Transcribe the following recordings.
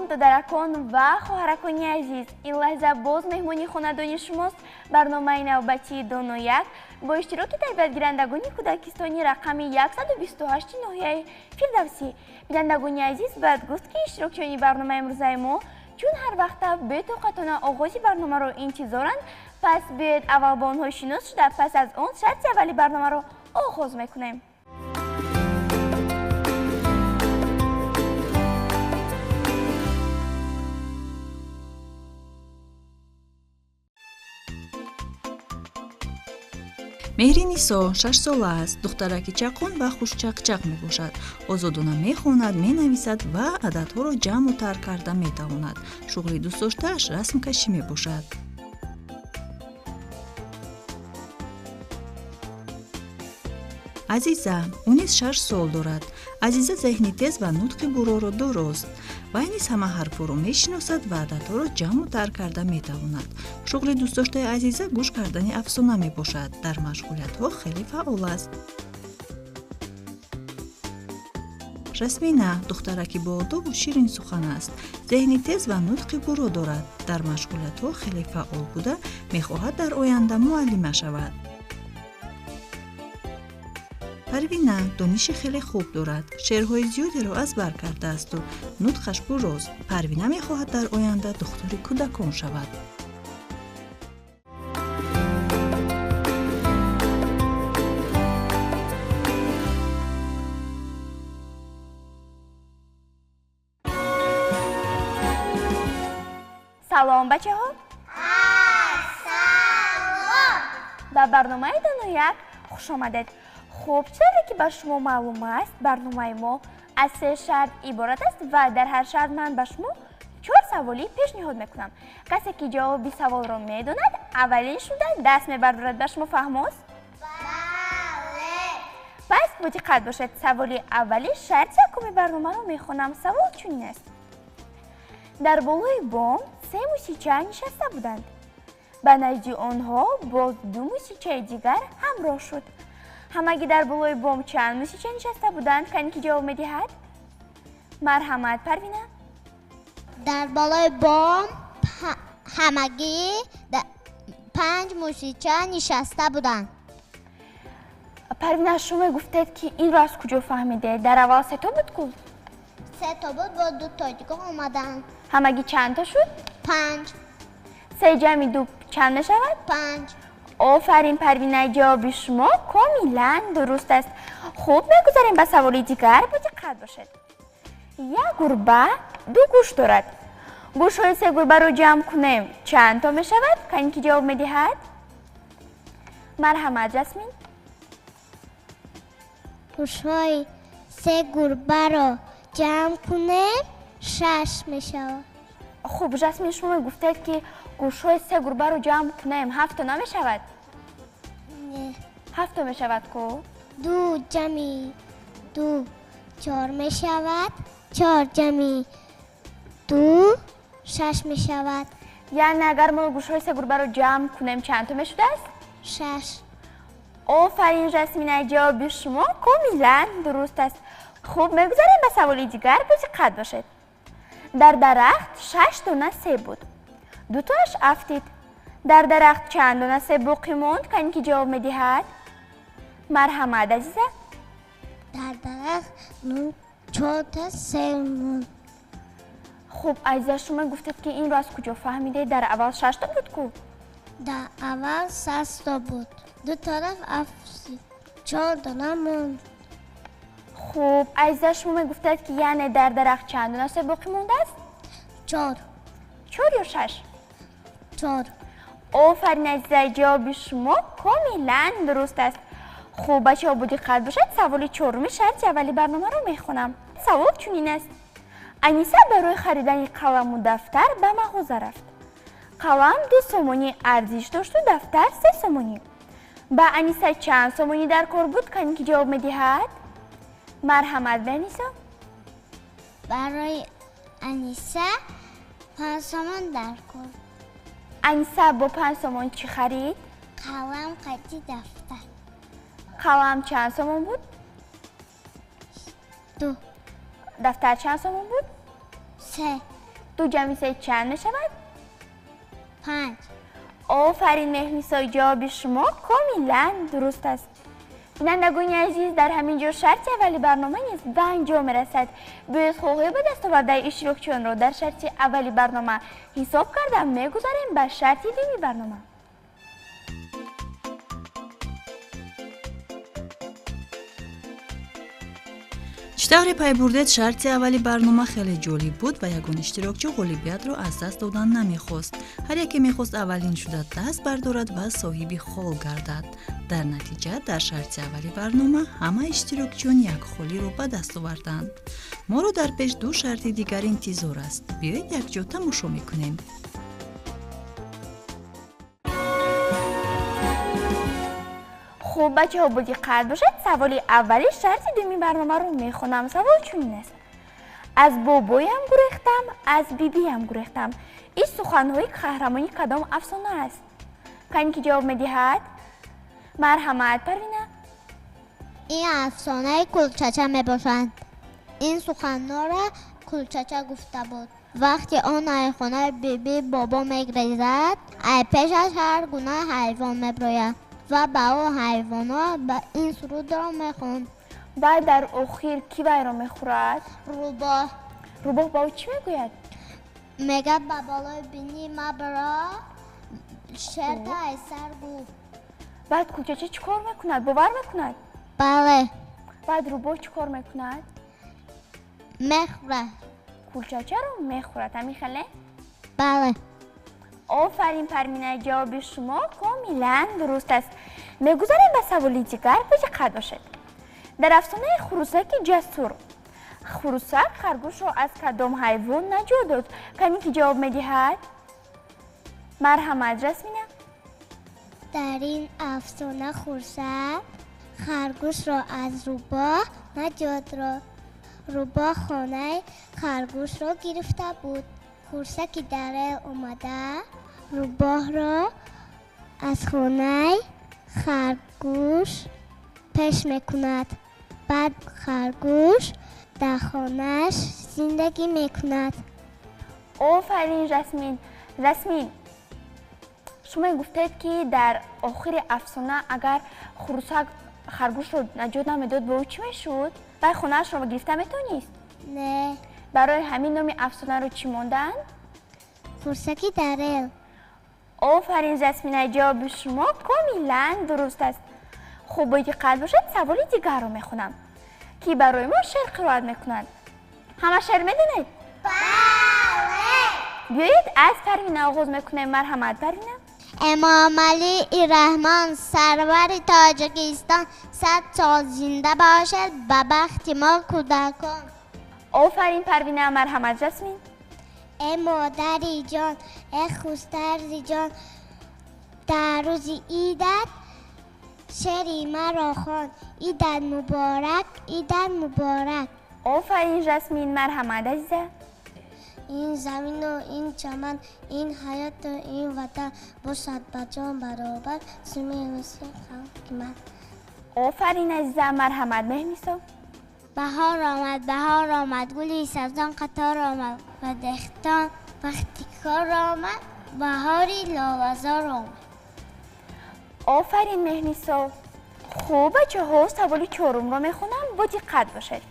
Салом, додаракон ва хоҳаракони азиз. Ин лаҳза боз меҳмони хонадони шумост. Барномаи навбатии Доно як бо иштироки тарбиятгирандагони кӯдакистони рақами 128 ноҳияи Фирдавсӣ. Бинандагони азиз, бояд гуфт, ки иштирокчиёни барномаи имрӯзаи мо чун ҳар вақта бетоқатона оғози барномаро интизоранд, пас биёед аввал бо онҳо шинос шуда, пас аз он шарти аввали барномаро оғоз мекунем. Меҳринисо 6-сола аст, духтараки чаққон ва хушчақчақ мебошад. Озодона мехонад, менависад ва ададҳоро ҷамъу тарк карда метавонад. Шуғли дӯстдоштааш расмкашӣ мебошад. Азиза, ӯ низ 6 сол дорад. Азиза зеҳни тез ва нутқи буроро дорост. Вай низ ҳама ҳарфҳоро мешиносад ва ададҳоро ҷамъу тарк карда метавонад. Шуғли дӯстдоштаи Азиза гӯш кардани афсона мебошад. Дар машғулиятҳо хеле фаъол аст. Жасмина духтараки боодобу ширинсухан аст. Зеҳни тез ва нутқи буро дорад. Дар машғулиятҳо хеле фаъол буда, мехоҳад дар оянда муаллима шавад. Парвина дониши хеле хуб дорад. Шеърҳои зиёдеро аз бар кардаасту нутқаш бурост. Парвина мехоҳад дар оянда духтури кӯдакон шавад. Салом, бачаҳо! Ассалом! Ба барномаи Доно як хуш омадед. Хуб, чизе ки ба шумо маълум аст, барномаи мо аз се шарт иборат аст ва дар ҳар шарт ман ба шумо 4 саволӣ пешниҳод мекунам. Касе ки ҷавоби саволро медонад, аввалин шуда даст мебардорад. Ба шумо фаҳмост? Бале! Пас бо диққат бошед. Саволи аввали шарти якуми барномаро мехонам. Савол чунин аст. Дар болои бом се мусича нишаста буданд. Ба назди онҳо боз ду мусичаи дигар ҳамроҳ шуд. Ҳамагӣ дар болои бом чанд мусича нишаста буданд? Кане ки ҷавоб медиҳад? Марҳамат, Парвина. Дар болои бом ҳамагӣ 5 мусича нишаста буданд. Парвина, шумо гуфтед, ки инро аз куҷо фаҳмидед? Дар аввал сето буд ку? Сето буд, бо ду тоҷикон омаданд. Ҳамагӣ чандто шуд? 5. Се ҷамъи ду чанд мешавад? 5. Офарин, Парвина, ҷавоби шумо комилан дуруст аст. Хуб, мегузарем ба саволи дигар. Бо диққат бошед. Як гурба ду гӯш дорад. Гӯшҳои се гурбаро ҷамъ кунем, чанд то мешавад? Кане ки ҷавоб медиҳад? Марҳамат, Жасмин. Гӯшҳои се гурбаро ҷамъ кунем, 6 мешавад. Хуб, Жасмин, шумо гуфтед, ки гӯшҳои се гурбаро ҷамъ кунем, 7 то намешавад? Не. 7 то мешавад ку? 2 ҷамъи 2 4 мешавад. 4 ҷамъи 2 6 мешавад. Яъне агар мо гӯшҳои се гурбаро ҷамъ кунем, чанд то мешудааст? 6. Офарин, Жасмина, ҷавоби шумо комилан дуруст аст. Хуб, мегузарем ба саволи дигар. Бо диққат бошед. Дар дарахт 6 дона себ буд. Дутоаш афтид. Дар дарахт чанд дона себ боқӣ монд? Кане ки ҷавоб медиҳад? Марҳамат, Азиза. Дар дарахт 4 та себ монд. Хуб, Азиза, шумо гуфтед, ки инро аз куҷо фаҳмидед? Дар аввал 6 то буд ку? Дар аввал 6 то буд. Ду тараф афтид. 4 дона монд. Хуб, Азиза, шумо мегуфтед, ки яъне дар дарахт чанд дона себ боқӣ мондааст? 4. 4 ё 6? 4. Офарин, Азиза, ҷавоби шумо комилан дуруст аст. Хуб, бачаҳо, бо диққат бошед. Саволи чоруми шарти аввали барномаро мехонам. Савол чунин аст. Аниса барои харидани қаламу дафтар ба мағоза рафт. Қалам 2 сомонӣ арзиш дошту дафтар 3 сомонӣ. Ба Аниса чанд сомонӣ дар кор буд? Кане ки ҷавоб медиҳад? Марҳамат, Аниса. Барои Аниса 5 сомон дар кор. Аниса бо 5 сомон чӣ харид? Қалам, қати дафтар. Қалам чанд сомон буд? 2. Дафтар чанд сомон буд? 3. Ду ҷамъи се чанд мешавад? 5. Офарин, Меҳрнисо, ҷавоби шумо комилан дуруст аст. Бинандагони азиз, дар ҳамин ҷо шарти аввали барнома низ ба анҷом мерасад. Биёед ҳуқуқи ба даст овардаи иштирокчиёнро дар шарти аввали барнома ҳисоб карда мегузарем ба шарти дуюми барнома. Чӣ тавре пай бурдед, шарти аввали барнома хеле ҷолиб буд ва ягон иштирокчӣ ғолибиятро аз даст додан намехост. Ҳар яке мехост аввалин шуда даст бардорад ва соҳиби хол гардад. Дар натиҷа, дар шарти аввали барнома ҳама иштирокчиён як холиро ба даст оварданд. Моро дар пеш ду шарти дигар интизор аст. Биёед якҷо тамошо мекунем. Хуб, бачаҳо, бо диққат бошед, саволи аввали шарти дуюми барномаро мехонам. Савол чунин аст: аз бобоям гурехтам, аз бибиям гурехтам. Ин суханҳои қаҳрамони кадом афсона аст? Кане ки ҷавоб медиҳад? Марҳамат, Парвина. Ин афсонаи Кулчача мебошанд. Ин суханҳоро Кулчача гуфта буд. Вақте он ай хонаи биби бобо мегрезад, ай пешаш ҳар гуна ҳайвон меброяд ва ба ӯ ҳайвонҳо ба ин сурудро мехонд. Баъд дар охир кӣ вайро мехӯрад? Рӯбоҳ. Рӯбоҳ ба ӯ чӣ мегӯяд? Мегӯяд, ба болои бинӣ мабро, шерта ай сар гӯ. Баъд Кулчача чӣ кор мекунад? Бовар мекунад? Бале. Баъд рӯбоҳ чӣ кор мекунад? Мехӯрад. Кулчачаро мехӯрад, ҳамин хеле? Бале. Офарин, Пармина, ҷавоби шумо комилан дуруст аст. Мегузарем ба саволи дигар, бо диққат бошед. Дар афсонаи хурусаки ҷасур хурусак харгӯшро аз кадом ҳайвон наҷот дод? Кане ки ҷавоб медиҳад? Марҳамат, Жасмина. Дар ин афсона хурсак харгӯшро аз рӯбоҳ наҷот дод. Рӯбоҳ хонаи харгӯшро гирифта буд. Хурсаки дарел омада рӯбоҳро аз хонаи харгӯш пеш мекунад. Баъд харгӯш дар хонааш зиндагӣ мекунад. Офарин, Жасмин. Жасмин, шумо гуфтед, ки дар охири афсона агар хурусак харгӯшро наҷот намедод, ба ӯ чӣ мешуд? Вай хонаашро гирифта метавонист? Не. Барои ҳамин номи афсонаро чӣ монданд? Хурсаки дарел. Офарин, Жасмина, ҷавоби шумо комилан дуруст аст. Хуб, бо диққат бошед, саволи дигарро мехонам, ки барои мо шеър қироат мекунанд. Ҳама шеър медонед? Бале. Биёед аз Парвина оғоз мекунем. Марҳамат, Парвина. Эмомалӣ Раҳмон, сарвари Тоҷикистон, 100 сол зинда бошад ба бахти мо кӯдакон. Офарин, Парвина. Марҳамат, Жасмин. Э модари ҷон, э хустарзи ҷон, дар рӯзи идат шеъри маро хон. Идат муборак, идат муборак. Офарин, Жасмин. Марҳамат, Азиза. Ин замину ин чаман, ин ҳаёту ин ватан бошад ба ҷон баробар симеи халқи ман. Офарин, Азиза. Марҳамат, Меҳрнисо. Баҳор омад, баҳор омад, гули сабзон қатор омад ва деҳқон вақти кор омад, баҳори лолазор омад. Офарин, Меҳрнисо. Хуб, бачаҳо, саволи чорумро мехонам, бо диққат бошед.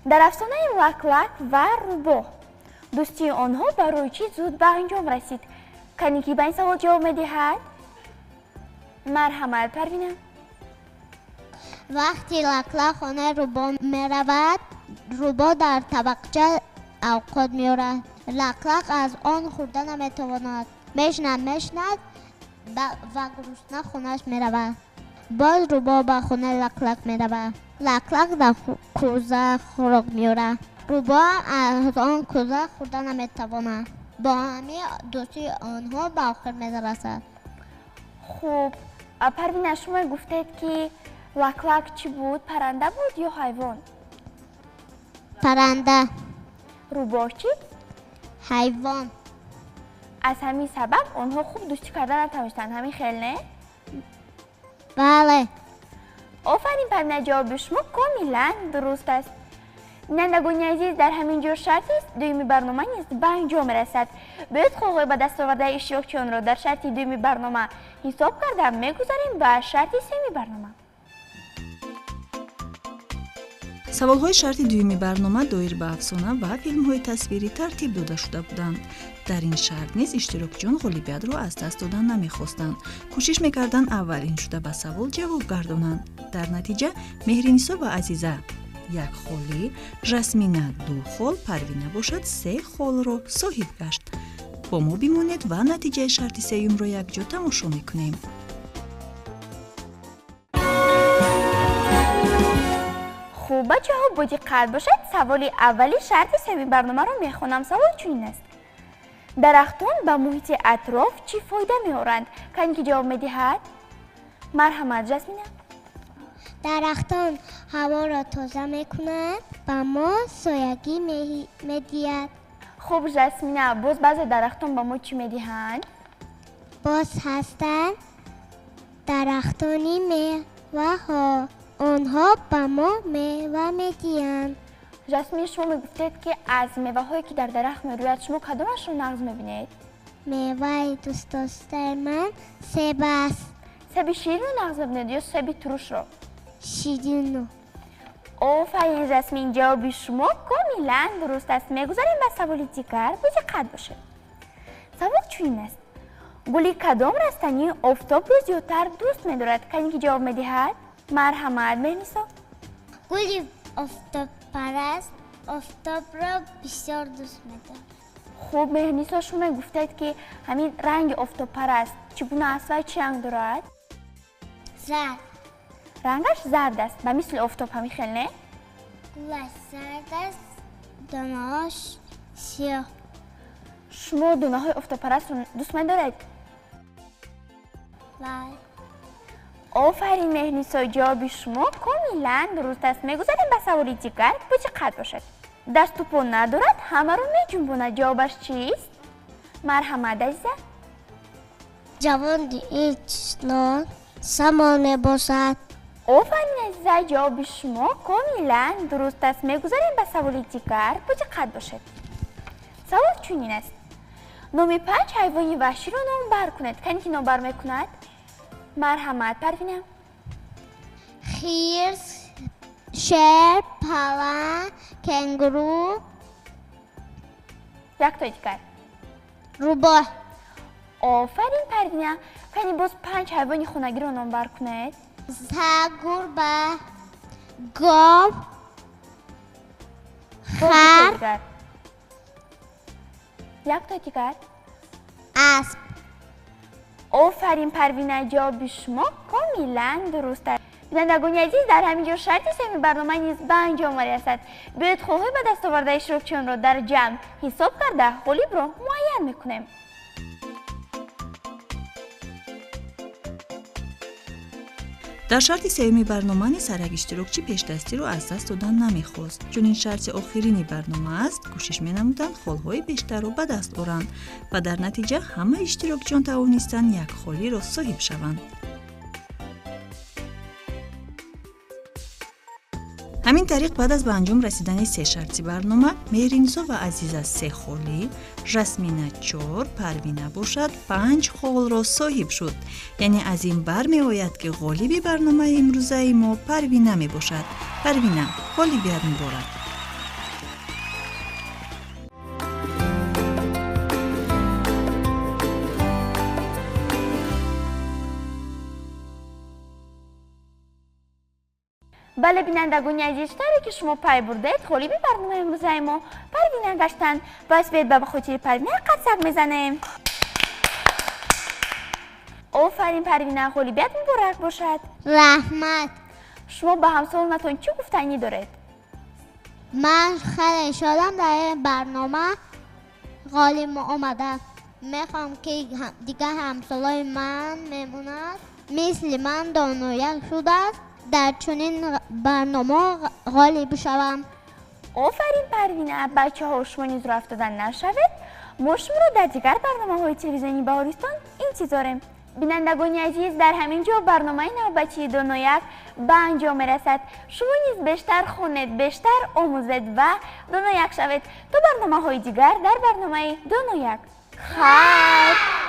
Дар афсонаи Лаклак ва рӯбоҳ дӯстии онҳо барои чӣ зуд ба анҷом расид? Кане ки ба ин савол ҷавоб медиҳад? Марҳамат, Парвина. Вақти Лаклак хонаи рӯбоҳ меравад, рӯбоҳ дар табақча авқот меорад. Лаклак аз он хӯрда наметавонад. Мешинад, мешинад ва гурусна хонааш меравад. Боз рӯбоҳ ба хонаи Лаклак меравад. Лаклак дар кӯза хӯрок меорад. Рӯбоҳ аз он кӯза хӯрда наметавонад. Бо ҳамин дӯстии онҳо ба охир мерасад. Хуб, Парвина, шумо гуфтед, ки Лаклак чӣ буд? Парранда буд ё ҳайвон? Парранда. Рӯбоҳ чӣ? Ҳайвон. Аз ҳамин сабаб онҳо хуб дӯстӣ карда натавонистанд, ҳамин хел, не? Бале. Офарин, Парвина, ҷавоби шумо комилан дуруст аст. Бинандагони азиз, дар ҳамин ҷо шарти дуюми барнома низ ба анҷом мерасад. Биёед холҳои ба даст овардаи иштирокчиёнро дар шарти дуюми барнома ҳисоб карда мегузарем ба шарти сеюми барнома. Саволҳои шарти дуюми барнома доир ба афсона ва филмҳои тасвирӣ тартиб дода шуда буданд. Дар ин шарт низ иштирокчиён ғолибиятро аз даст додан намехостанд. Кӯшиш мекарданд аввалин шуда ба савол ҷавоб гардонанд. Дар натиҷа Меҳринисо ва Азиза як холӣ, Жасмина 2 хол, Парвина бошад 3 холро соҳиб гашт. Бо мо бимонед ва натиҷаи шарти сеюмро якҷо тамошо мекунем. Хуб, бачаҳо, бо диққат бошед. Саволи аввали шарти сеюми барномаро мехонам. Савол чунин аст: дарахтон ба муҳити атроф чӣ фоида меоранд? Кане ки ҷавоб медиҳад? Марҳамат, Жасмина. Дарахтон ҳаворо тоза мекунанд, ба мо соягӣ медиҳад. Хуб, Жасмина, боз баъзе дарахтон ба мо чӣ медиҳанд? Боз ҳастанд дарахтони меваҳо. Онҳо ба мо мева медиҳанд. Жасмин, шумо мегуфтед, ки аз меваҳое ки дар дарахт мерӯяд, шумо кадомашро нағз мебинед? Меваи дӯстдоштаи ман себ аст. Себи ширинро нағз мебинед ё себи турушро? Ширинро. Офарин, Жасмин, ҷавоби шумо комилан дуруст аст. Мегузарем ба саволи дигар. Бо диққат бошед. Савол чунин аст: гули кадом растанӣ офтобро зиёдтар дӯст медорад? Кане ки ҷавоб медиҳад? Марҳамат, Меҳринисо. Гули офтобпараст офтобро бисёр дӯст медорад. Хуб, Меҳринисо, шумо мегуфтед, ки ҳамин ранги офтобпараст чӣ гуна аст ва чӣ ранг дорад? Зард. Рангаш зард аст, ба мисли офтоб ҳамин хел, не? Гулаш зард аст, донаҳош сиёҳ. Шумо донаҳои офтобпарастро дӯст медоред? Бале. Офарин, Меҳринисо, ҷавоби шумо комилан дуруст аст. Мегузарем ба саволи дигар. Бо диққат бошед. Дасту по надорад, ҳамаро меҷунбонад. Ҷавобаш чист? Марҳамат, Азиза. Ҷавони ин самон мебошад. Офарин, Азиза, ҷавоби шумо комилан дуруст аст. Мегузарем ба саволи дигар. Бо диққат бошед. Савол чунин аст: номи 5 ҳайвони ваҳширо номбар кунед. Кане ки номбар мекунад? Марҳамат, Парвина. Хирс, шер, паланг, кенгуру. Яктои дигар. Рӯбоҳ. Офарин, Парвина. Кани боз 5 ҳайвони хонагиро номбар кунед. Саг, гурба, гов, хар. Яктои дигар. Асп. Офарин, Парвина, ҷавоби шумо комилан дуруст аст. Бинандагони азиз, дар ҳамин ҷо шарти сеюми барнома низ ба анҷом мерасад. Биёед холҳои ба даст овардаи иштирокчиёнро дар ҷамъ ҳисоб карда ғолибро муайян мекунем. Дар шарти сеюми барнома низ ҳар як иштирокчӣ пешдастиро аз даст додан намехост. Чунин шарти охирини барнома аст, кӯшиш менамуданд холҳои бештарро ба даст оранд ва дар натиҷа ҳама иштирокчиён тавонистанд як холиро соҳиб шаванд. Ҳамин тариқ баъд аз ба анҷом расидани се шарти барнома, Меҳринисо ва Азиза 3 холӣ, Жасмина 4, Парвина бошад 5 холро соҳиб шуд. Яъне аз ин бармеояд, ки ғолиби барномаи имрӯзаи мо Парвина мебошад. Парвина, ғолибият муборак. Бале, бинандагони азиз, тавре ки шумо пай бурдед, ғолиби барномаи имрӯзаи мо Парвина гаштанд. Пас биёед ба хотири Парвина қадсак мезанем. Офарин, Парвина, ғолибият муборак бошад. Раҳмат. Шумо ба ҳамсолонатон чӣ гуфтанӣ доред? Ман хеле шодам, дар ин барнома ғолиб омадам. Мехоҳам, ки дигар ҳамсолои ман мемонад, мисли ман донояк шудааст, дар чунин барнома ғолиб шавам. Офарин, Парвина. Бачаҳо, шумо низ роҳ афтода нашавед. Мо шуморо дар дигар барномаҳои телевизиони Баҳористон интизорем. Бинандагони азиз, дар ҳамин ҷо барномаи навбатии Донояк ба анҷом мерасад. Шумо низ бештар хонед, бештар омӯзед ва донояк шавед. То барномаҳои дигар дар барномаи Донояк, хайр.